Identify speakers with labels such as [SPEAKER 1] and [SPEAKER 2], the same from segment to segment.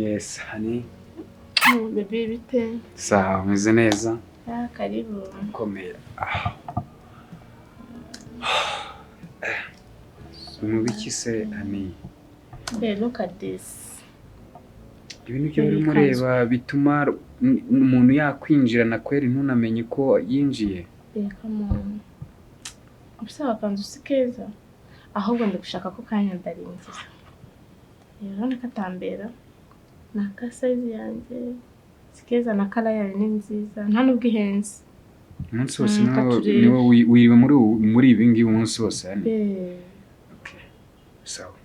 [SPEAKER 1] Yes, honey.
[SPEAKER 2] Baby, bite?
[SPEAKER 1] Sawa, umeze neza?
[SPEAKER 2] Ah, karibu.
[SPEAKER 1] Komera. Ah. Mu biki se, honey?
[SPEAKER 2] Babe, look at this.
[SPEAKER 1] Ibi nibyo
[SPEAKER 2] Iyi
[SPEAKER 1] urimo
[SPEAKER 2] kanzu.
[SPEAKER 1] ureba bituma umuntu yakwinjirana kweri ntunamenye ko yinjiye.
[SPEAKER 2] Babe, come on. Ubuse agakanzu si keza? Ahubwo ndi gushaka ko kanyandaringira. Urabona ko atambera? Ni aka size yanjye. Si keza na color yayo ni nziza. Nta nubwo ihenze.
[SPEAKER 1] Umunsi wose
[SPEAKER 2] Reka turebe.
[SPEAKER 1] Niwo wiriwe muri ibi ngibi umunsi wose, honey.
[SPEAKER 2] Babe.
[SPEAKER 1] Okay. Sawa.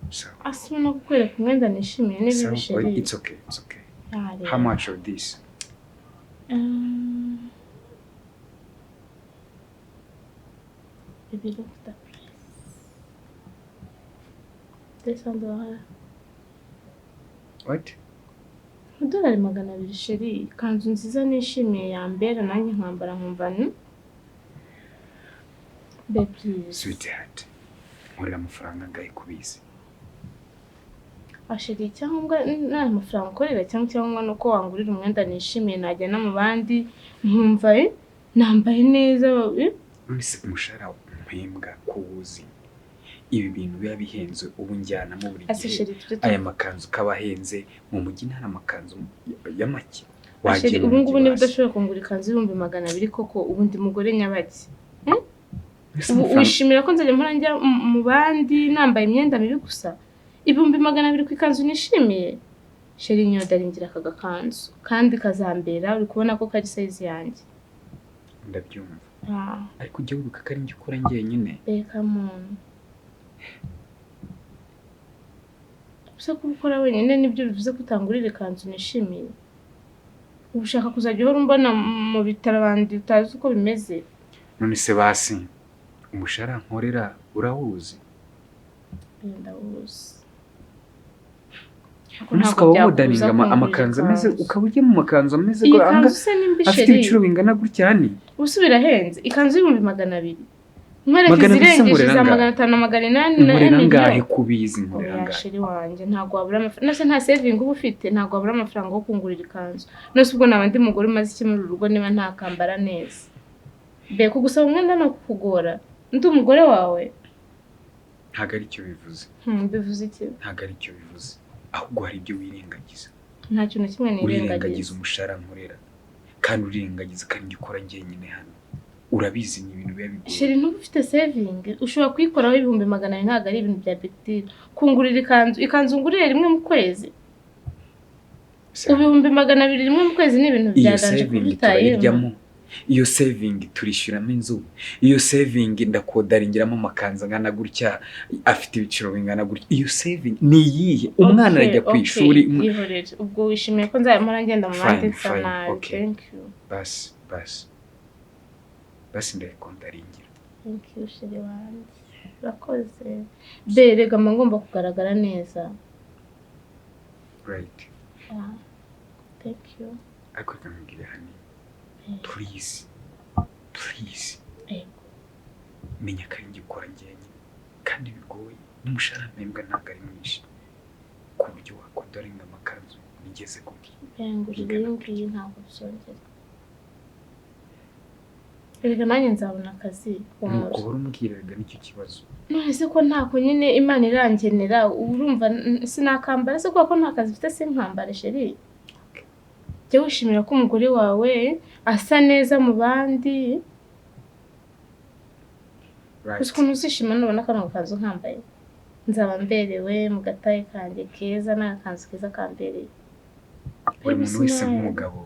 [SPEAKER 1] Sawa.
[SPEAKER 2] Asa no kukwereka umwenda nishimiye niba
[SPEAKER 1] Sawa.
[SPEAKER 2] ibisheri.
[SPEAKER 1] It's okay. It's okay.
[SPEAKER 2] Yareba.
[SPEAKER 1] How much of this?
[SPEAKER 2] Baby, look at the price. $200.
[SPEAKER 1] What?
[SPEAKER 2] $200, chéri. Ikanzu nziza nishimiye yambera nanjye nkambara nkumva ni. Babe, please.
[SPEAKER 1] Sweetheart. Nkorera amafaranga angahe kubizi?
[SPEAKER 2] Ah, chéri, icyangombwa nta mafaranga ukorera cyangwa icyangombwa ni uko wangurira umwenda nishimiye najyana mu bandi nkumva nambaye neza.
[SPEAKER 1] None se umushahara mpembwa ko wuzi? Ibi bintu biba bihenze ubu njyanamo buri
[SPEAKER 2] Ase
[SPEAKER 1] gihe.
[SPEAKER 2] chéri, tujye
[SPEAKER 1] Aya makanzu kaba ahenze mu mujyi, nta amakanzu ya make.
[SPEAKER 2] Ah, chéri,
[SPEAKER 1] Wagiye mu
[SPEAKER 2] ubu ngubu
[SPEAKER 1] mujyi
[SPEAKER 2] niba
[SPEAKER 1] basi.
[SPEAKER 2] udashoboye kungura ikanzu y'200,000 koko, ubu ndi mugore nyabaki?
[SPEAKER 1] Ese
[SPEAKER 2] Ubu
[SPEAKER 1] amafaranga-
[SPEAKER 2] wishimira ko nzajya mpora njya mu bandi nambaye imyenda mibi gusa? 200,000 ku ikanzu nishimiye? Chéri, nyodaringira aka gakanzu kandi kazambera, uri kubona ko kari size yanjye.
[SPEAKER 1] Ndabyumva.
[SPEAKER 2] Ah,
[SPEAKER 1] Ariko ujya wibuka ko ari njye ukora njyenyine.
[SPEAKER 2] Reka muntu. Ese kuba ukora wenyine nibyo bivuze ko utangurira ikanzu nishimiye? Uba ushaka kuzajya uhora umbona mu bitaro abandi utazi uko bimeze?
[SPEAKER 1] None se basi umushahara nkorera urawuzi?
[SPEAKER 2] Ndawuzi.
[SPEAKER 1] None se
[SPEAKER 2] Ntabwo
[SPEAKER 1] ukaba
[SPEAKER 2] byakubuza
[SPEAKER 1] wodaringa
[SPEAKER 2] kungurira
[SPEAKER 1] amakanzu ameze
[SPEAKER 2] ikanzu.
[SPEAKER 1] ukaba ujya mu makanzu ameze
[SPEAKER 2] Iyi kanzu se nimba
[SPEAKER 1] afite
[SPEAKER 2] i chéri
[SPEAKER 1] ibiciro bingana gutya hani?
[SPEAKER 2] Ubu birahenze, ikanzu y'200,000 nkwereka
[SPEAKER 1] 200 se
[SPEAKER 2] izirengeje
[SPEAKER 1] nkorera
[SPEAKER 2] za
[SPEAKER 1] angahe?
[SPEAKER 2] 500 na 800 na
[SPEAKER 1] Nkorera angahe
[SPEAKER 2] miliyoni.
[SPEAKER 1] kubizi? Nkorera
[SPEAKER 2] Oya,
[SPEAKER 1] angahe?
[SPEAKER 2] chéri wanjye, ntabwo wabura amafaranga. Nose nta saving uba ufite? Ntabwo wabura amafaranga yo kungurira ikanzu. Nose ubwo naba ndi mugore umaze iki muri uru rugo niba ntakambara neza? Be, kugusaba umwenda ni ukukugora ndi umugore wawe?
[SPEAKER 1] Ntabwo ari cyo bivuze.
[SPEAKER 2] Bivuze iki?
[SPEAKER 1] Ntabwo ari cyo bivuze, ahubwo hari ibyo wirengagiza.
[SPEAKER 2] Nta kintu na kimwe
[SPEAKER 1] Urirengagiza
[SPEAKER 2] nirengagiza.
[SPEAKER 1] umushahara nkorera, kandi urirengagiza kandi njye ukora njyenyine hano, urabizi, ni ibintu biba bigoye.
[SPEAKER 2] Chéri, ntuba ufite saving? Ushobora kuyikoraho 200,000, ntabwo ari ibintu bya big deal kungurira ikanzu. Ikanzu ngurire rimwe mu kwezi, ubu 200,000 rimwe mu kwezi ni ibintu
[SPEAKER 1] Iyo
[SPEAKER 2] bya danger ku
[SPEAKER 1] saving
[SPEAKER 2] buryo utayibona.
[SPEAKER 1] turayiryamo, iyo saving turishyuramo inzu, iyo saving ndakodaringiramo amakanzu angana gutya afite ibiciro bingana gutya. Iyo saving ni iyihe? Umwana arajya ku ishuri
[SPEAKER 2] Yihorere. Ubwo wishimiye ko nzajya mpora ngenda mu bandi
[SPEAKER 1] Fine,
[SPEAKER 2] nsa
[SPEAKER 1] fine,
[SPEAKER 2] nabi?
[SPEAKER 1] okay.
[SPEAKER 2] Thank you.
[SPEAKER 1] Basi basi basi, ndayikondaringira.
[SPEAKER 2] Thank you, chéri wanjye, urakoze. Be, rega mba ngomba kugaragara neza.
[SPEAKER 1] Right.
[SPEAKER 2] Yeah. Thank you.
[SPEAKER 1] Ariko reka nkubwire, honey, please, please.
[SPEAKER 2] Yego.
[SPEAKER 1] Menya ko ari njye ukora njyenyine kandi bigoye, n'umushahara mpembwa ntabwo ari mwinshi ku buryo wakodaringa amakanzu bigeze gutya.
[SPEAKER 2] Ngurira iyi ngiyi, ntabwo bizongera. Erega nanjye nzabona akazi, humura.
[SPEAKER 1] Nuko uhora umbwiraga nicyo kibazo.
[SPEAKER 2] None se ko ntako nyine Imana irangenera, urumva sinakambara se kubera ko nta kazi mfite sinkambare? Chéri, jya wishimira ko umugore wawe asa neza mu bandi. Uzi ukuntu uzishima nubona kano gakanzu nkambaye? Nzaba mberewe mu gataye kanjye keza n'agakanzu keza kambereye.
[SPEAKER 1] Buri muntu wese
[SPEAKER 2] Sinaya.
[SPEAKER 1] nk'umugabo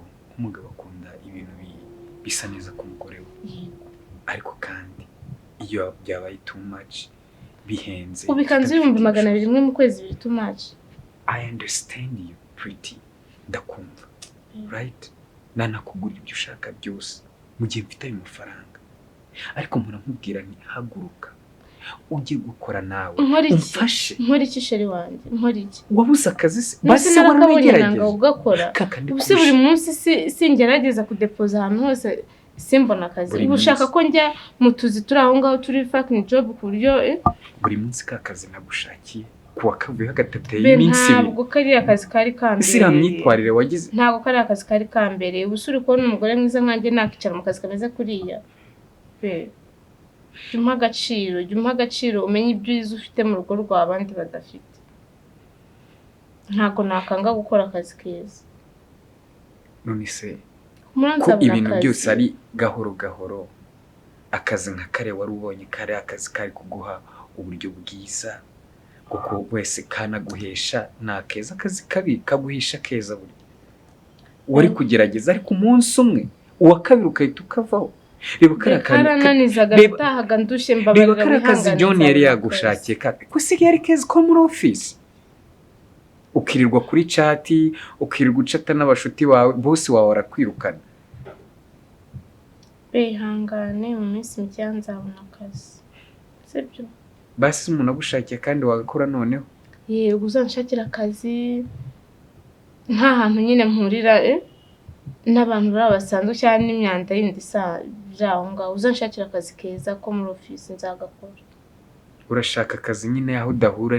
[SPEAKER 1] akunda ibintu bisa neza ku mugore we. Ariko kandi iyo byabaye too much, bihenze,
[SPEAKER 2] Ubu ikanzu
[SPEAKER 1] tudafite
[SPEAKER 2] y'200,000
[SPEAKER 1] ubushobozi.
[SPEAKER 2] rimwe mu kwezi biri too much?
[SPEAKER 1] I understand you, pretty, ndakumva, right? Nanakugurira ibyo ushaka byose mu gihe mfite ayo mafaranga, ariko mpora nkubwira nti haguruka ujye gukora nawe
[SPEAKER 2] Nkora iki?
[SPEAKER 1] umfashe.
[SPEAKER 2] Nkora iki, chéri wanjye? Nkora iki?
[SPEAKER 1] Wabuze akazi se?
[SPEAKER 2] None
[SPEAKER 1] Basi
[SPEAKER 2] se
[SPEAKER 1] se
[SPEAKER 2] narakabonye nanga
[SPEAKER 1] waranagerageje
[SPEAKER 2] ugakora?
[SPEAKER 1] kakandi
[SPEAKER 2] Ubu se buri munsi singerageza kudepoza ahantu hose simbona akazi?
[SPEAKER 1] Buri
[SPEAKER 2] Ubu ushaka
[SPEAKER 1] munsi.
[SPEAKER 2] ko njya mu tuzi turi aho ngaho turi fucking job ku buryo
[SPEAKER 1] Buri munsi ka kazi nagushakiye Kuwa kavuyeho gatateye
[SPEAKER 2] Be,
[SPEAKER 1] iminsi 2.
[SPEAKER 2] ntabwo kariya kazi kari
[SPEAKER 1] Ese iriya
[SPEAKER 2] kambereye.
[SPEAKER 1] myitwarire wagize?
[SPEAKER 2] Ntabwo kariya kazi kari kambereye. Ubu uri kubona umugore mwiza nkanjye nakicara mu kazi kameze kuriya? Be, jya umpa agaciro, jya umpa agaciro, umenye ibyiza ufite mu rugo rwawe abandi badafite. Ntabwo nakanga gukora akazi keza.
[SPEAKER 1] None se
[SPEAKER 2] Humura,
[SPEAKER 1] ko
[SPEAKER 2] nzabona
[SPEAKER 1] ibintu
[SPEAKER 2] akazi.
[SPEAKER 1] byose ari gahoro gahoro, akazi nka kare wari ubonye kare akazi kari kuguha uburyo bwiza kuko wese kanaguhesha ni akeza, akazi kabi kaguhisha keza, burya wari kugerageza, ariko umunsi umwe uwa kabiri ugahita ukavaho. Reba kariya kantu
[SPEAKER 2] Karananizaga. Natahaga ndushye.
[SPEAKER 1] Reba
[SPEAKER 2] Mbabarira,
[SPEAKER 1] kariya kazi
[SPEAKER 2] wihangane,
[SPEAKER 1] John yari
[SPEAKER 2] nzabona
[SPEAKER 1] yagushakiye ko se yari keza, ko muri office ukirirwa kuri chat, ukirirwa ucata n'abashuti bawe, bose wawe arakwirukana.
[SPEAKER 2] Akazi. Be, ihangane, mu minsi mike nzabona akazi, sibyo?
[SPEAKER 1] Basi umuntu agushakiye kandi wagakora noneho.
[SPEAKER 2] Yego, uzanshakira akazi nta hantu nyine mpurira n'abantu bari basanzwe cyangwa n'imyanda yindi isa biri aho ngaho. Uzanshakira akazi keza ko muri ofisi, nzagakora.
[SPEAKER 1] Urashaka akazi nyine aho udahura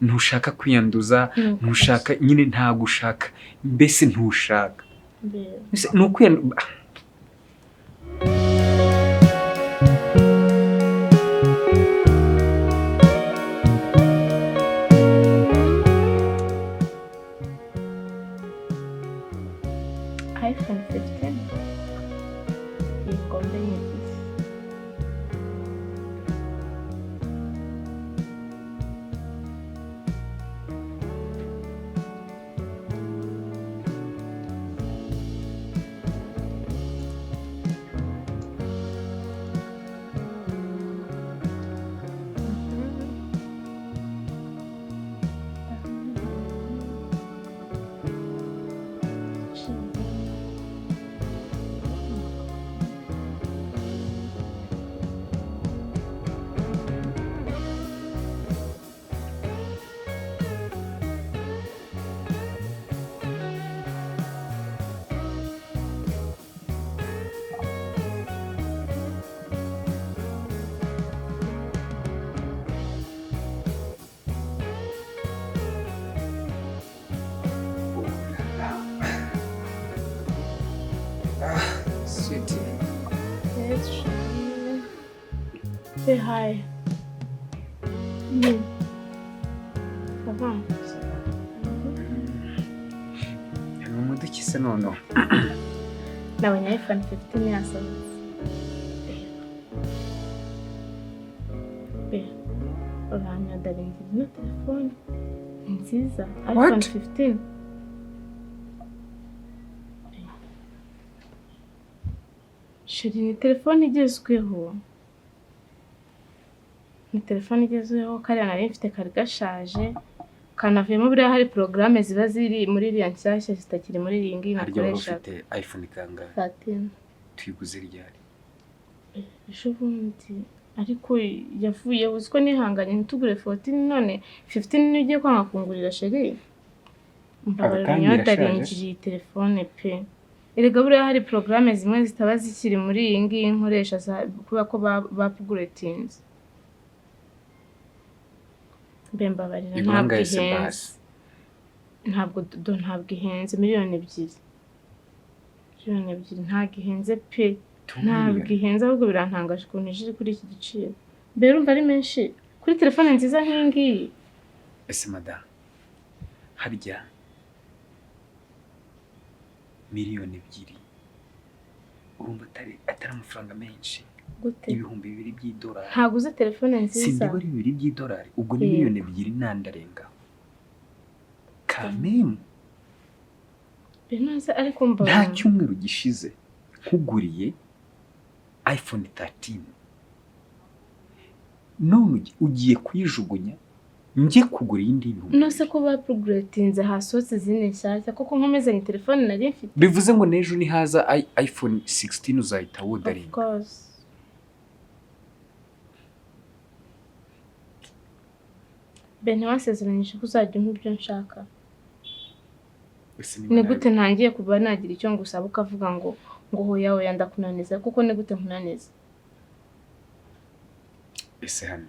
[SPEAKER 1] ntushaka kwiyanduza, ntushaka nyine, ntabwo ushaka, mbese ntushaka. Mbese ni ukwiyanduza.
[SPEAKER 2] iPhone 15 iyi ngombe nyigize.
[SPEAKER 1] Sweetie.
[SPEAKER 2] Yes, Shani. Say hi. Ça va?
[SPEAKER 1] Ni umuduki se noneho?
[SPEAKER 2] Nabonye iPhone 15 yasohotse. Be, uranyadaringira ino telefone ni nziza. iPhone
[SPEAKER 1] What?
[SPEAKER 2] 15. Chéri, ni telefone igezweho. Ni telefone igezweho, kariya nari mfite kari gashaje, kanavuyemo. Buriya hari porogaramu ziba ziri muri iriya nshyashya zitakiri muri iyi ngiyi
[SPEAKER 1] Harya wari
[SPEAKER 2] nakoreshaga.
[SPEAKER 1] ufite iPhone kangahe?
[SPEAKER 2] 13.
[SPEAKER 1] Tuyiguze ryari?
[SPEAKER 2] Ejo bundi, ariko yavuye. Uzi ko nihanganye ntitugure 14, none 15 niyo ugiye kwanga kungurira? Chéri, mbabarira.
[SPEAKER 1] Aka kanya irashaje?
[SPEAKER 2] Unyodarinkiriye iyi telefone pe. Erega buriya hari porogaramu zimwe zitaba zikiri muri iyi ngiyi nkoresha kubera ko bapuguretinze. Mbe, mbabarira.
[SPEAKER 1] Igura
[SPEAKER 2] Ntabwo
[SPEAKER 1] angahe se
[SPEAKER 2] ihenze.
[SPEAKER 1] basi?
[SPEAKER 2] Ntabwo do, ntabwo ihenze. 2 miliyoni, 2 miliyoni ntabwo ihenze pe. Ntabwo ihenze, ahubwo birantangaje ukuntu ije iri kuri iki giciro. Mbere urumva ari menshi kuri telefone nziza nk'iyi ngiyi.
[SPEAKER 1] Ese madamu, harya 2 miliyoni urumva atari amafaranga menshi?
[SPEAKER 2] Gute?
[SPEAKER 1] 2000 by'idolari.
[SPEAKER 2] Ntabwo uzi telefone nziza.
[SPEAKER 1] Sindi ari 2 by'idolari, ubwo ni
[SPEAKER 2] Yego.
[SPEAKER 1] 2 miliyoni n'andi arengaho kamemu.
[SPEAKER 2] Binoze, ariko
[SPEAKER 1] Nta
[SPEAKER 2] mbona
[SPEAKER 1] cyumweru gishize nkuguriye iPhone 13, none ugiye kuyijugunya njye kugura iyindi y'ibihumbi
[SPEAKER 2] Nose
[SPEAKER 1] bibiri.
[SPEAKER 2] ko bapuguretinze, hasohotse izindi nshyashya, koko nkomezanye telefone nari mfite.
[SPEAKER 1] Bivuze ngo n'ejo nihaza iPhone 16 uzahita
[SPEAKER 2] Of
[SPEAKER 1] wodaringa.
[SPEAKER 2] course. Be, ntiwasezeranyije ko uzajya umpa ibyo nshaka?
[SPEAKER 1] Ese niba
[SPEAKER 2] Ni gute ntangiye kuba nagira icyo ngusaba ukavuga ngo hoya hoya, ndakunaniza? Kuko ni gute nkunaniza?
[SPEAKER 1] Ese hano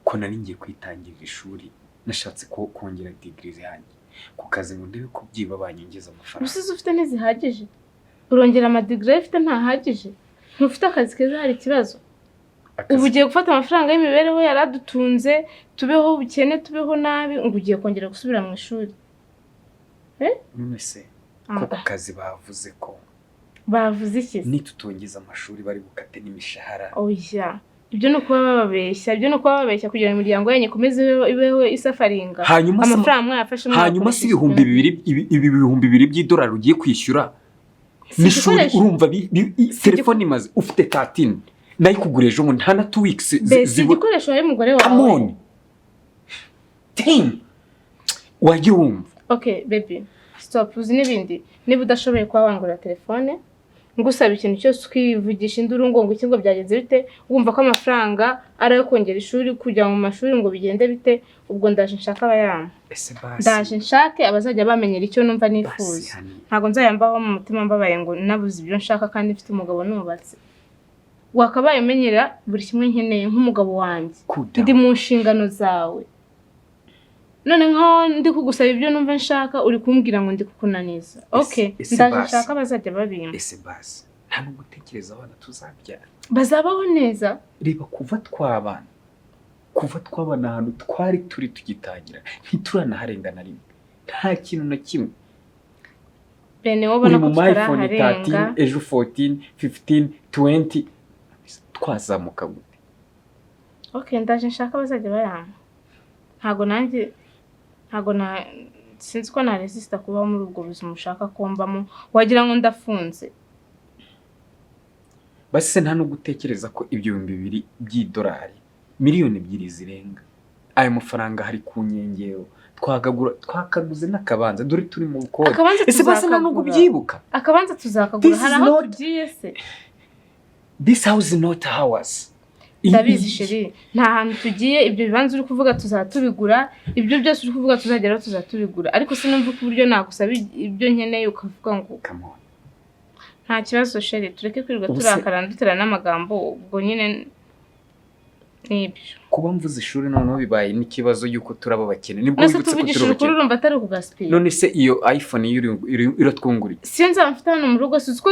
[SPEAKER 1] ko nari ngiye kwitangirira ishuri? Nashatse ko kongera degree yanjye ku kazi ngo ndebe ko byiba banyongeza amafaranga.
[SPEAKER 2] Ubusizi ufite ntizihagije? Urongera amadegree ufite ntahagije? Ntufite akazi keza? Hari ikibazo? Ubu ugiye gufata amafaranga y'imibereho yari adutunze, tubeho ubukene, tubeho nabi, ngo ugiye kongera gusubira mu ishuri?
[SPEAKER 1] None se ko ku kazi bavuze ko
[SPEAKER 2] Bavuze iki se?
[SPEAKER 1] nitutongeza amashuri bari bukate n'imishahara?
[SPEAKER 2] Oya, ibyo ni ukuba bababeshya, ibyo ni ukuba bababeshya kugira ngo imiryango yanyu ikomeze ibeho isufferinga.
[SPEAKER 1] Hanyuma se
[SPEAKER 2] Amafaranga mwayafashe
[SPEAKER 1] hanyuma si
[SPEAKER 2] mwayakoresheje
[SPEAKER 1] 2000, ibi 2000 by'idolari ugiye kwishyura
[SPEAKER 2] Si
[SPEAKER 1] n'ishuri?
[SPEAKER 2] igikoresho.
[SPEAKER 1] Urumva telefone imaze, ufite 13, nayikugura ejo bundi, nta na 2 weeks
[SPEAKER 2] Mbese
[SPEAKER 1] zibura.
[SPEAKER 2] igikoresho wahaye umugore wawe?
[SPEAKER 1] Come on, damn, wajya wumva.
[SPEAKER 2] Okay baby, stop. Uzi n'ibindi, niba udashoboye kuba wangurira telefone, ngusaba ikintu cyose ukivugisha induru ngo iki, ngo byagenze bite, wumva ko amafaranga ari ayo kongera ishuri, kujya mu mashuri, ngo bigende bite, ubwo ndaje nshake abayampa.
[SPEAKER 1] Ese basi
[SPEAKER 2] Ndaje nshake abazajya bamenyera icyo numva
[SPEAKER 1] basi
[SPEAKER 2] nifuza.
[SPEAKER 1] Honey.
[SPEAKER 2] Ntabwo nzayambaho mu mutima mbabaye ngo nabuze ibyo nshaka kandi mfite umugabo nubatse. Wakabaye umenyera buri kimwe nkeneye nk'umugabo wanjye.
[SPEAKER 1] Cool down.
[SPEAKER 2] Ndi mu nshingano zawe, none nkaho ndi kugusaba ibyo numva nshaka, uri kumbwira ngo ndi kukunaniza. Okay,
[SPEAKER 1] Ese
[SPEAKER 2] ndaje
[SPEAKER 1] basi.
[SPEAKER 2] nshaka abazajya babimpa.
[SPEAKER 1] Ese basi nta nubwo utekereza abana tuzabyara?
[SPEAKER 2] Bazabaho neza.
[SPEAKER 1] Reba, kuva twabana, ahantu twari turi tugitangira ntituranaharenga na rimwe, nta kintu na kimwe.
[SPEAKER 2] Bene wowe
[SPEAKER 1] Uri
[SPEAKER 2] ubona ko
[SPEAKER 1] mu ma iPhone
[SPEAKER 2] tutaraharenga.
[SPEAKER 1] 13, ejo 14, 15, 20, twazamuka gute?
[SPEAKER 2] Okay, ndaje nshaka abazajya bayampa. Ntabwo nanjye, ntabwo na sinzi ko naresisita kubaho muri ubwo buzima ushaka ko mbamo, wagira ngo ndafunze.
[SPEAKER 1] Basi se nta nubwo utekereza ko ibyo 2000 by'idolari, 2 miliyoni zirenga ayo mafaranga, hari ku nkengero twakagura, twakaguze n'akabanza? Dore turi mu bukode.
[SPEAKER 2] Akabanza
[SPEAKER 1] Ese basi nta nubwo
[SPEAKER 2] tuzakagura.
[SPEAKER 1] ubyibuka?
[SPEAKER 2] Akabanza tuzakagura.
[SPEAKER 1] This is
[SPEAKER 2] Hari aho
[SPEAKER 1] not-
[SPEAKER 2] tugiye se?
[SPEAKER 1] This house is not ours.
[SPEAKER 2] Ndabizi chéri, nta hantu tugiye. Ibyo bibanza uri kuvuga tuzaba tubigura, ibyo byose uri kuvuga tuzageraho tuzaba tubigura, ariko sinumva ko uburyo nagusaba ibyo nkeneye ukavuga ngo
[SPEAKER 1] Come on.
[SPEAKER 2] Nta kibazo chéri, tureke kwirirwa
[SPEAKER 1] Ubu se-
[SPEAKER 2] turakara dutera n'amagambo, ubwo nyine nibyo.
[SPEAKER 1] Kuba mvuze ishuri noneho bibaye n'ikibazo y'uko turaba abakene, nibwo
[SPEAKER 2] None se
[SPEAKER 1] wibutse ko turi
[SPEAKER 2] tuvugishije ukuri,
[SPEAKER 1] abakene?
[SPEAKER 2] urumva atari ukugasipira?
[SPEAKER 1] None se iyo iPhone yo iratwungura iki?
[SPEAKER 2] Siyo nzaba mfite hano mu rugo? Si uzi ko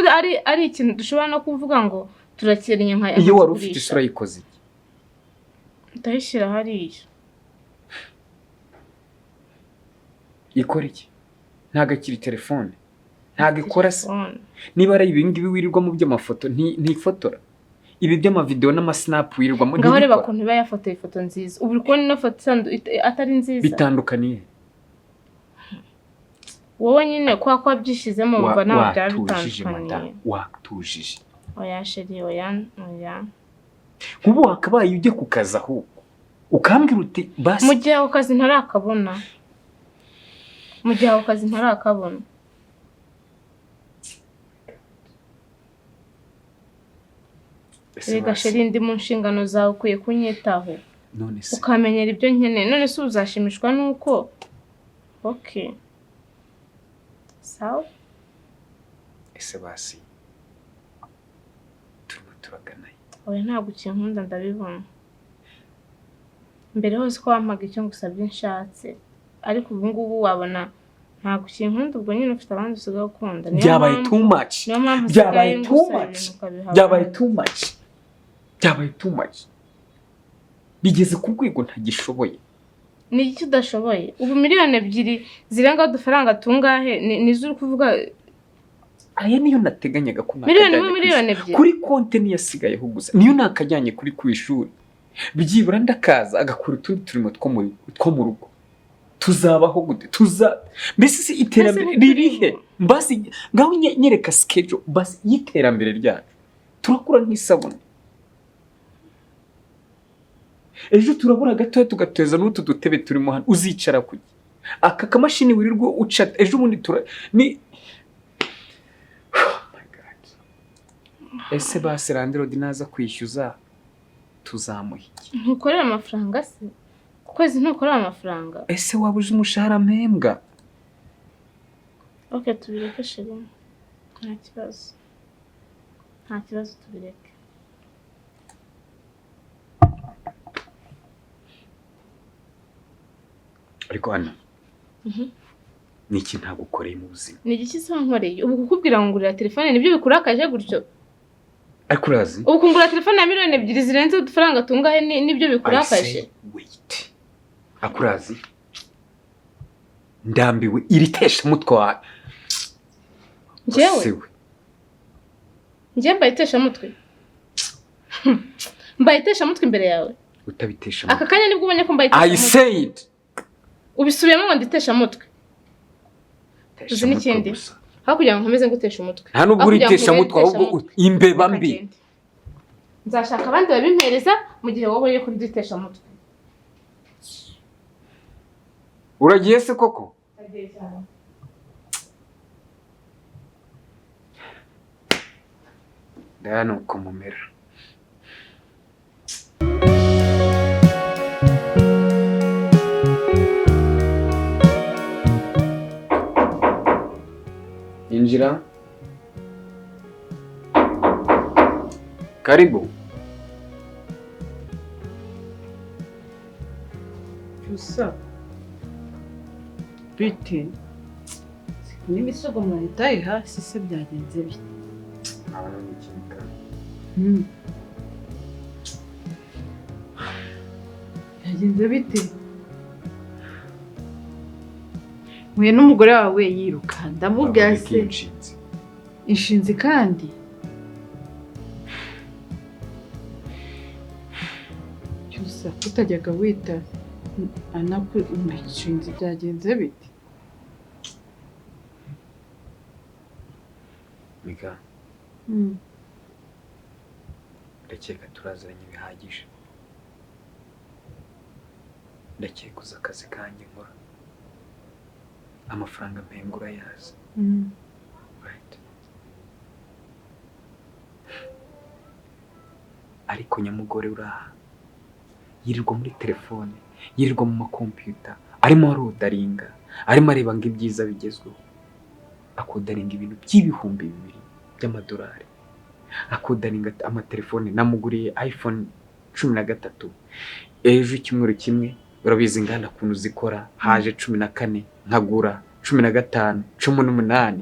[SPEAKER 2] ari ikintu dushobora no kuvuga ngo turakennye nka
[SPEAKER 1] Iyo wari ufite
[SPEAKER 2] nkakigurisha.
[SPEAKER 1] isura yikoze iki?
[SPEAKER 2] Ndayishyira hariya.
[SPEAKER 1] Ikora iki? Ntabwo akiri telefone, ntabwo ikora se?
[SPEAKER 2] Telefone.
[SPEAKER 1] Niba ari ibi ngibi wirirwamo by'amafoto, ntifotora? Ibi by'amavidewo n'amasinapu wirirwamo,
[SPEAKER 2] Ngaho reba
[SPEAKER 1] ntibikora?
[SPEAKER 2] ukuntu iba yafotoye ifoto nziza. Ubu uri kubona ino foto atari nziza?
[SPEAKER 1] Bitandukaniye?
[SPEAKER 2] Wowe nyine kwa ko wabyishyizemo wumva nawe byaba
[SPEAKER 1] Watujije,
[SPEAKER 2] bitandukaniye.
[SPEAKER 1] madamu, watujije?
[SPEAKER 2] Oya chéri, oya, oya.
[SPEAKER 1] Nk'ubu wakabaye ujya ku kazi, ahubwo ukambwira uti basi.
[SPEAKER 2] Mu gihe ako kazi ntarakabona, mu gihe ako kazi ntarakabona.
[SPEAKER 1] Ese
[SPEAKER 2] Rega
[SPEAKER 1] basi,
[SPEAKER 2] chéri, ndi mu nshingano zawe, ukwiye kunyitaho,
[SPEAKER 1] none se
[SPEAKER 2] ukamenyera ibyo nkeneye. None se uzashimishwa nuko? Okay, sawa.
[SPEAKER 1] Ese basi turimo turagana he?
[SPEAKER 2] Oya, ntabwo ukinkunda, ndabibona. Mbere hose ko wampaga icyo ngusabye nshatse, ariko ubu ngubu wabona ntabwo ukinkunda. Ubwo nyine ufite abandi usigaye ukunda. Niyo
[SPEAKER 1] Byabaye
[SPEAKER 2] mpamvu-
[SPEAKER 1] too much.
[SPEAKER 2] Niyo mpamvu
[SPEAKER 1] Byabaye
[SPEAKER 2] nsigaye
[SPEAKER 1] too
[SPEAKER 2] ngusaba
[SPEAKER 1] much.
[SPEAKER 2] ibintu ukabiha
[SPEAKER 1] Byabaye
[SPEAKER 2] abandi.
[SPEAKER 1] too much, byabaye too much, bigeze ku rwego ntagishoboye.
[SPEAKER 2] Ni iki udashoboye? Ubu 2 miliyoni zirengaho udufaranga tungahe nizo uri kuvuga?
[SPEAKER 1] Aya niyo nateganyaga ko
[SPEAKER 2] Miliyoni
[SPEAKER 1] nakajyanye
[SPEAKER 2] imwe,
[SPEAKER 1] ku
[SPEAKER 2] miliyoni
[SPEAKER 1] ishuri.
[SPEAKER 2] ebyiri.
[SPEAKER 1] Kuri konti niyo asigayeho gusa, niyo nakajyanye kuri ku ishuri, byibura ndakaza agakora utundi turimo two mu rugo. Tuzabaho gute? Tuza mbese se iterambere
[SPEAKER 2] Mbese
[SPEAKER 1] riri he?
[SPEAKER 2] ntituriho.
[SPEAKER 1] Mbasi ngaho nyereka schedule basi y'iterambere ryacu. Turakura nk'isabune, ejo turabura gatoya tugateza n'utu dutebe turimo hano. Uzicara kuki? Aka kamashini wirirwa uca, ejo bundi tura ni, oh my God. Ese basi landlord naza kwishyuza tuzamuha iki?
[SPEAKER 2] Ntukorera amafaranga se? Ku kwezi ntukorera amafaranga?
[SPEAKER 1] Ese waba uzi umushahara mpembwa?
[SPEAKER 2] Ok, tubireke chéri, nta kibazo, nta kibazo, tubireke.
[SPEAKER 1] Ariko hano ni iki ntagukoreye mu buzima?
[SPEAKER 2] Ni igiki se wankoreye? Ubu kukubwira ngo ngurira telefone nibyo bikurakaje gutyo?
[SPEAKER 1] Ariko urazi,
[SPEAKER 2] Ubu kungura telefone ya miliyoni 2 zirenze udufaranga tungahe nibyo
[SPEAKER 1] I
[SPEAKER 2] bikurakaje?
[SPEAKER 1] say wait. Akurazi, ndambiwe iri teshamutwe wawe.
[SPEAKER 2] Njyewe?
[SPEAKER 1] Sewe.
[SPEAKER 2] Njyewe mbaye iteshamutwe? Mbaye iteshamutwe imbere yawe?
[SPEAKER 1] Utabitesha
[SPEAKER 2] Aka
[SPEAKER 1] mutwe.
[SPEAKER 2] kanya nibwo ubonye ko mbaye
[SPEAKER 1] I
[SPEAKER 2] iteshamutwe?
[SPEAKER 1] said
[SPEAKER 2] Ubisubiyemo ngo nditeshamutwe? Uzi
[SPEAKER 1] Tesha mutwe
[SPEAKER 2] n'ikindi?
[SPEAKER 1] gusa.
[SPEAKER 2] Aho kugira ngo nkomeze nguteshe umutwe,
[SPEAKER 1] Nta nubwo
[SPEAKER 2] aho
[SPEAKER 1] uri
[SPEAKER 2] kugira ngo
[SPEAKER 1] iteshamutwe,
[SPEAKER 2] nkubere
[SPEAKER 1] ahubwo
[SPEAKER 2] iteshamutwe,
[SPEAKER 1] imbeba
[SPEAKER 2] reka
[SPEAKER 1] mbi.
[SPEAKER 2] ngende. Nzashaka abandi babimpereza mu gihe wowe uri kubyitesha mutwe.
[SPEAKER 1] Uragiye se koko?
[SPEAKER 2] Ndagiye cyane.
[SPEAKER 1] Ndaya ni uko mumera. Injira. Karibu.
[SPEAKER 3] Gusa bite n'imisego mwayitaye hasi se, byagenze bite?
[SPEAKER 1] Abana n'ikika.
[SPEAKER 3] Byagenze bite? Mpuye n'umugore wawe yiruka, ndamubwira se.
[SPEAKER 1] Inshinzi.
[SPEAKER 3] Inshinzi kandi cyusa kutajyaga wita anaku inshinzi, byagenze bite?
[SPEAKER 1] Mika, ndakeka turaziranye bihagije. Ndakeka uzi akazi kanjye nkora. Amafaranga mpembwa urayazi. Right. Ariko nyamugore uraha yirirwa muri telefone, yirirwa mu makompiyuta, arimo arodaringa, arimo areba ngo ibyiza bigezweho, akodaringa ibintu by'ibihumbi 2 by'amadolari, akodaringa amatelefone. Namuguriye iPhone 13 ejo, icyumweru kimwe. Urabizi inganda ukuntu zikora, haje 14, nkagura 15, 18.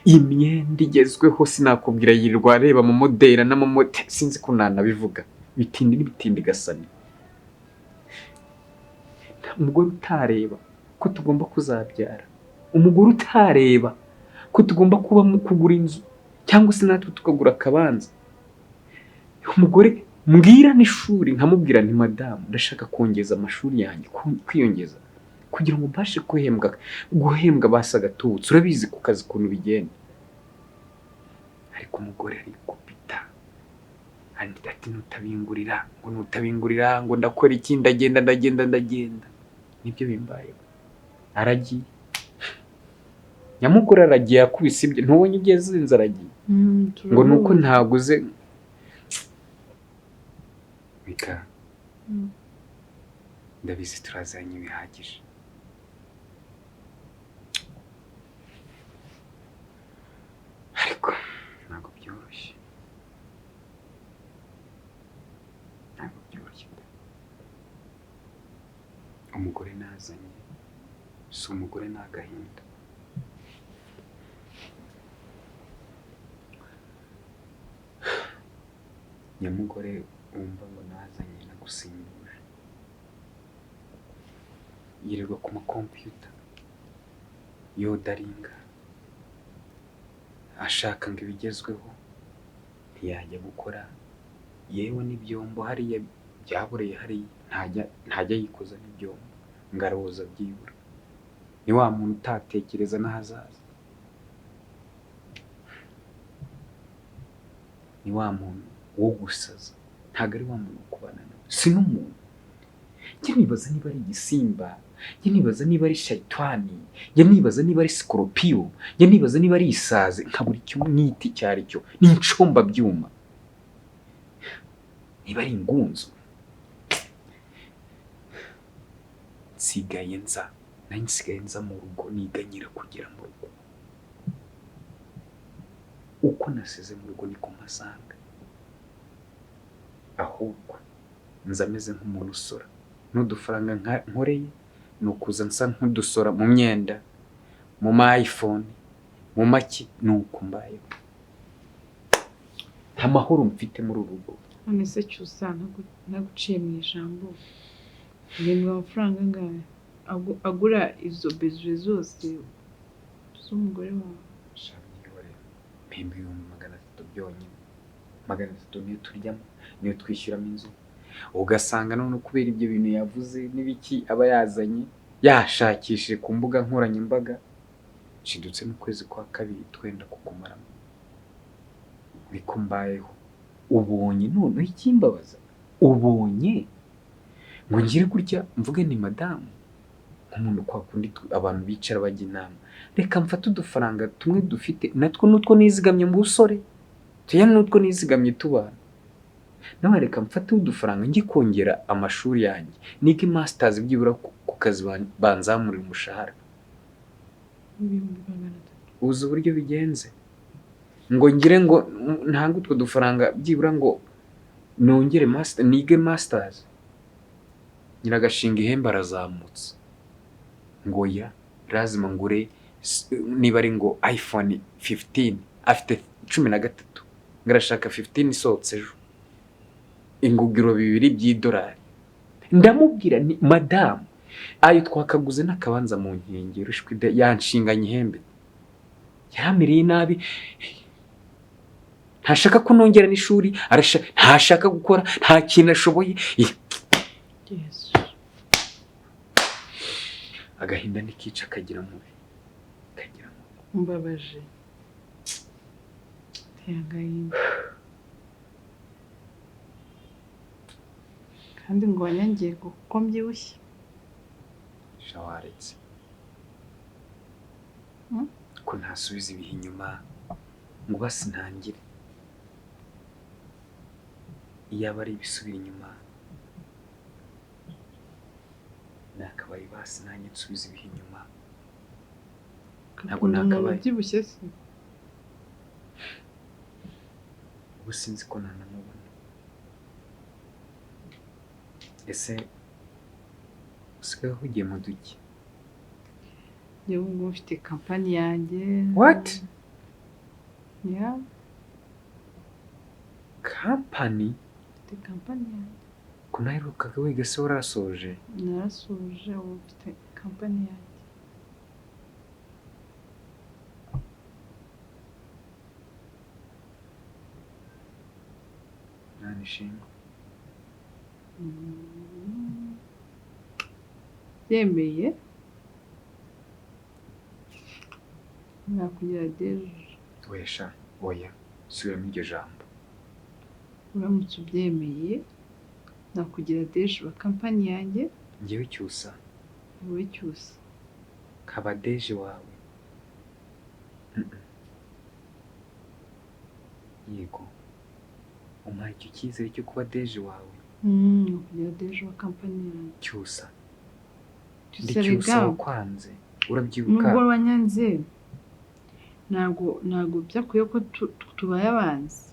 [SPEAKER 1] Imyenda igezweho sinakubwira, yirirwa areba amamodeli n'amamote, sinzi ko nanabivuga, bitindi n'ibitindi gasani. Nta mugore utareba ko tugomba kuzabyara, umugore utareba ko tugomba kuba mu kugura inzu cyangwa se natwe tukagura akabanza, umugore mbwira n'ishuri nkamubwira nti: "Madamu, ndashaka kongeza amashuri yanjye, kwiyongeza kugira ngo mbashe guhembwa basi agatubutse." Urabizi ku kazi ukuntu bigenda. Ariko umugore arikupita ati: "Nutabingurira," ngo "nutabingurira," ngo "ndakora iki? Ndagenda, ndagenda, ndagenda." Nibyo bimbayeho. Aragiye nyamugore, aragiye, yakubise ibyo, ntubonye ibyo yazinze, aragiye ngo nuko ntaguze. Mika, ndabizi turaziranye bihagije, ariko ntabwo byoroshye, ntabwo byoroshye pe. Umugore nazanye si umugore, ni agahinda. Nyamugore wumva ngo nazanye nagusimbuje yirirwa ku makompiyuta yodaringa, ashaka ngo ibigezweho, ntiyajya gukora. Yewe n'ibyombo hariya byaboreye hariya ntajya yikoza n'ibyombo ngo aroza byibura. Ni wa muntu utatekereza n'ahazaza, ni wa muntu wo gusaza, ntabwo ari wa muntu wo kubana nawe, si n'umuntu. Njye nibaza niba ari igisimba, njye nibaza niba ari shayitani, njye nibaza niba ari sikoropiyo, njye nibaza niba ari isazi, nkabura icyo mwita icyo ari cyo. Ni incombabyuma, niba ari ingunzu. Nsigaye nza, nanjye nsigaye nza mu rugo niganyira kugera mu rugo. Uko nasize mu rugo niko mpasanga, ahubwo nza ameze nk'umuntu usora n'udufaranga nkoreye. Ni ukuza nsa nk'udusora mu myenda, mu ma iPhone, mu maki, ni uko mbayeho. Nta mahoro mfite muri uru rugo.
[SPEAKER 3] None se Cyusa, ntaguciye mu ijambo, uhembwa amafaranga angahe agura izo besoins zose z'umugore wawe?
[SPEAKER 1] Sha byihorere, mpemba 300,000 byonyine. 300 niyo turyamo, niyo twishyuramo inzu. Ugasanga none kubera ibyo bintu yavuze n'ibiki aba yazanye yashakishije ku mbuga nkoranyambaga, nshidutse n'ukwezi kwa kabiri twenda kukumaramo. Niko mbayeho. Ubonye noneho ikimbabaza, ubonye ngo ngire gutya mvuge ni madamu, nk'umuntu kwa kundi abantu bicara bajya inama, reka mfate udufaranga tumwe dufite natwo n'utwo nizigamye mu busore, tuya n'utwo nizigamye tubana nawe, reka mfate udufaranga njye kongera amashuri yanjye, nige masters byibura ku kazi banzamurira umushahara.
[SPEAKER 3] 300,000.
[SPEAKER 1] Uzi uburyo bigenze ngo ngire ngo ntange utwo dufaranga byibura ngo nongere master, nige masters. Nyiragashinga ihembe arazamutse ngo ya lazima ngure niba ari ngo iPhone 15, afite 13, ngo arashaka 15 isohotse ejo, ingugiro $2. Ndamubwira ni madamu, ayo twakaguze n'akabanza mu nkengero, ishwi de yanshinganye ihembe, yamereye nabi, ntashaka ko nongera n'ishuri, ntashaka gukora, nta kintu ashoboye.
[SPEAKER 3] Yesu.
[SPEAKER 1] Agahinda ntikica kagira mubi, kagira mubi.
[SPEAKER 3] Mbabaje, ateye agahinda. Kandi ngo wanyangiye kuko mbyibushye.
[SPEAKER 1] Sha waretse
[SPEAKER 3] Hmm?
[SPEAKER 1] ko ntasubiza ibihe inyuma ngo basi ntangire. Iyaba ari ibisubira inyuma nakabaye basi nanjye nsubiza ibihe inyuma. Ntabwo
[SPEAKER 3] Ukunda umuntu
[SPEAKER 1] nakabaye.
[SPEAKER 3] ubyibushye se?
[SPEAKER 1] Ubu sinzi ko nanamubona. Ese usigaye uhugiye mu duki?
[SPEAKER 3] Njyewe ubu ngubu mfite kampani yanjye.
[SPEAKER 1] What?
[SPEAKER 3] Yeah,
[SPEAKER 1] Kampani?
[SPEAKER 3] mfite kampani yanjye.
[SPEAKER 1] Ko naherukaga wiga se warasoje?
[SPEAKER 3] Narasoje, ubu mfite kampani yanjye.
[SPEAKER 1] Imana ishimwe.
[SPEAKER 3] Yemeye nakugira DG.
[SPEAKER 1] Oya sha, oya, subiramo iryo jambo.
[SPEAKER 3] Uramutse ubyemeye nakugira DG wa kampani yanjye.
[SPEAKER 1] Njyewe Cyusa?
[SPEAKER 3] Wowe Cyusa.
[SPEAKER 1] Kaba DG wawe? Mm-mm. Yego, umpaye icyo cyizere cyo kuba DG wawe?
[SPEAKER 3] Nakugira DG wa kampani yanjye.
[SPEAKER 1] Cyusa, ndi
[SPEAKER 3] Cyusa
[SPEAKER 1] Cyusa
[SPEAKER 3] rega,
[SPEAKER 1] wakwanze, urabyibuka?
[SPEAKER 3] nubwo wanyanze ntabwo byakwiye ko tubaye abanzi.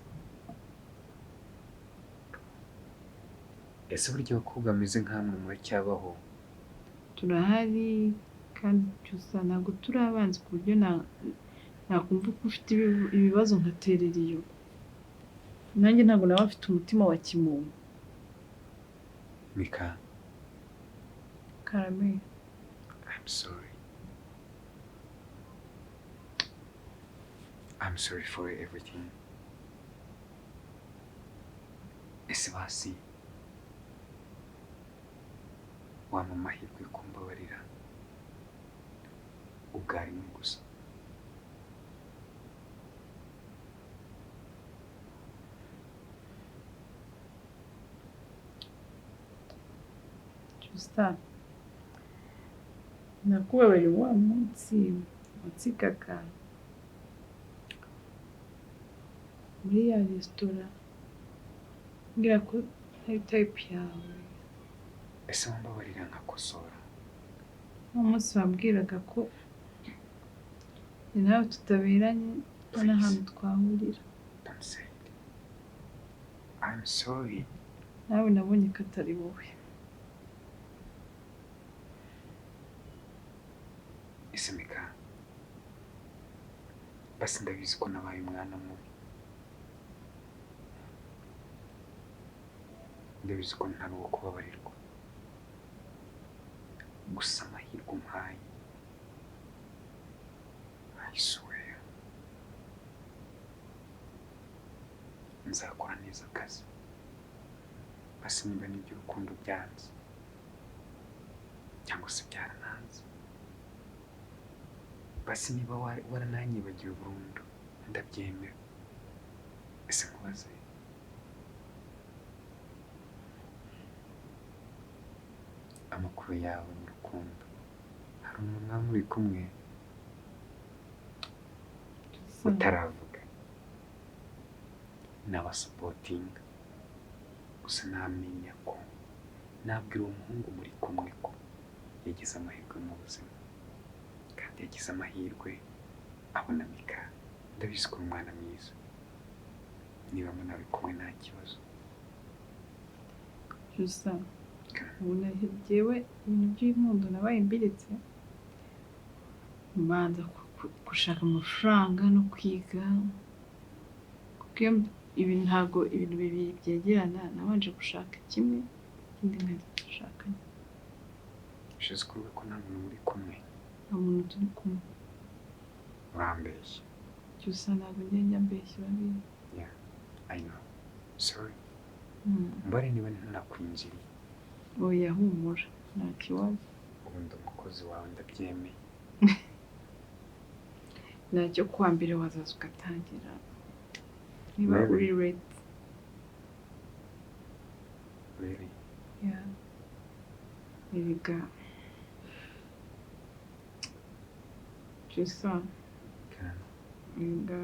[SPEAKER 1] Ese burya abakobwa bameze nkamwe muracyabaho?
[SPEAKER 3] Turahari kandi Cyusa, ntabwo turi abanzi ku buryo nakumva ko ufite ibibazo nkaterera iyo. Nanjye ntabwo naba mfite umutima wa kimuntu.
[SPEAKER 1] Mika.
[SPEAKER 3] Karame.
[SPEAKER 1] I'm sorry. I'm sorry for everything. Ese basi wampa amahirwe yo kumbabarira ubwa rimwe gusa?
[SPEAKER 3] Cyusa, nakubabariye wa munsi wansigaga muri ya resitora, mbwira ko ntari type yawe.
[SPEAKER 1] Ese wambabarira nkakosora?
[SPEAKER 3] Wa munsi wambwiraga ko njye nawe tutaberanye, nta n'ahantu twahurira.
[SPEAKER 1] Don't say it. I'm sorry.
[SPEAKER 3] Nawe nabonye ko atari wowe.
[SPEAKER 1] Ese Mika, basi ndabizi ko nabaye umwana mubi, ndabizi ko ntari uwo kubabarirwa, gusa amahirwe umpaye, I swear nzakora neza akazi. Basi niba n'iby'urukundo byanze cyangwa se byarananze, basi niba warananyibagiwe burundu ndabyemera. Ese nkubaze, amakuru yawe mu rukundo, hari umuntu mwaba muri kumwe utaravuga? N'abasapotinga gusa namenya ko nabwira uwo muhungu muri kumwe ko yagize amahirwe mu buzima, kandi yagize amahirwe abona Mika. Ndabizi ko uri umwana mwiza, niba munabi kumwe nta kibazo.
[SPEAKER 3] Gusa ubu njyewe ibintu by'inkundo nabaye mbiritse, mbanza gushaka amafaranga no kwiga, kuko iyo ibi ntabwo ibintu bibiri byegerana, nabanje gushaka kimwe ikindi nkajya gushaka.
[SPEAKER 1] Ushize kuvuga ko nta muntu muri kumwe?
[SPEAKER 3] Nta muntu turi kumwe.
[SPEAKER 1] Urambeshya.
[SPEAKER 3] Cyusa ntabwo njya mbeshya, urabizi.
[SPEAKER 1] Yeah, I know. Sorry. Mbare niba ntakwinjiriye.
[SPEAKER 3] Oya humura, nta kibazo.
[SPEAKER 1] Ubu ndi umukozi wawe ndabyemeye.
[SPEAKER 3] Ntacyo kuwa mbere wazaza ugatangira niba uri ready.
[SPEAKER 1] Really?
[SPEAKER 3] Yeah. Erega Cyusa, erega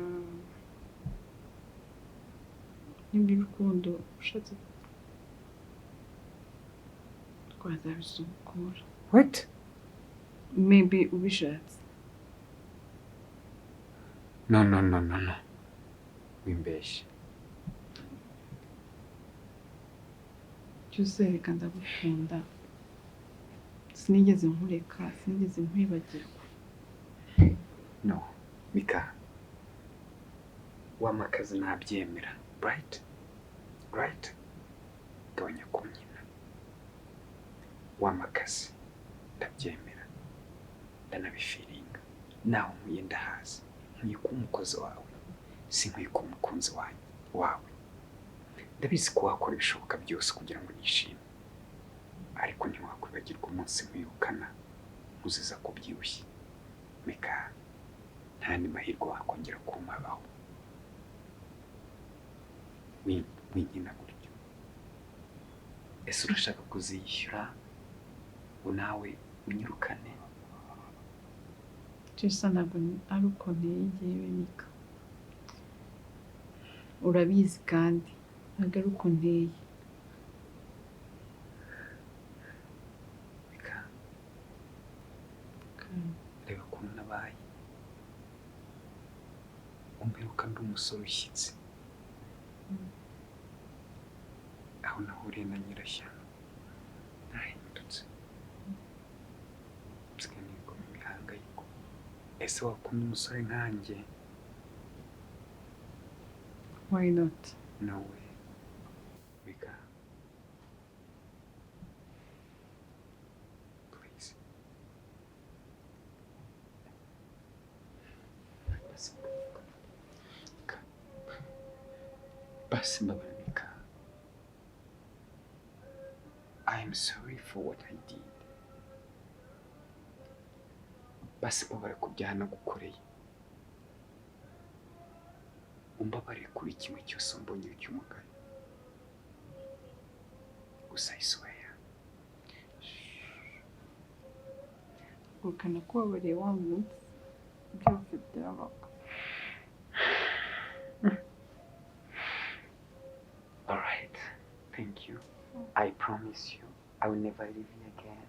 [SPEAKER 3] n'iby'urukundo ushatse twazabisubukura.
[SPEAKER 1] What?
[SPEAKER 3] Maybe ubishatse.
[SPEAKER 1] No, no, no, no, no. Wimbeshye.
[SPEAKER 3] Cyusa reka ndagukunda. Sinigeze nkureka, sinigeze nkwibagirwa.
[SPEAKER 1] No, Mika. Wampa akazi nabyemera. Right? Right? Gabanya kunyina. Wampa akazi ndabyemera. Ndanabifiringa. Naho nkwiye ndahazi. Nkwiye kuba umukozi wawe, sinkwiye kuba umukunzi wawe. Ndabizi ko wakora ibishoboka byose kugira ngo nishime, ariko ntiwakwibagirwa umunsi nkwirukana nkuziza kubyibushye. Mika, nta yandi mahirwe wakongera kumpabaho. Winkina gutyo. Ese urashaka kuziyishyura ngo nawe unyirukane?
[SPEAKER 3] Cyusa ntabwo ari uko nteye njyewe Mika, urabizi kandi ntabwo ari uko nteye.
[SPEAKER 1] Mika, reba ukuntu nabaye. Umperuka ndi umusore ushyitse, aho nahuriye na Nyirashyano narahindutse, nsigaye nigoma imihangayiko. Ese wakunda umusore nkanjye?
[SPEAKER 3] Why not?
[SPEAKER 1] No way. Mika, please. Basi mbabara Mika. I am sorry for what I did. Basi mbabara ku byaha nagukoreye. Umbabare kuri kimwe cyose mbonye cy'umugayo. Gusa I swear.
[SPEAKER 3] Ukana kubabariye wa munsi byose byabaga.
[SPEAKER 1] All right. Thank you. I promise you I will never leave you again.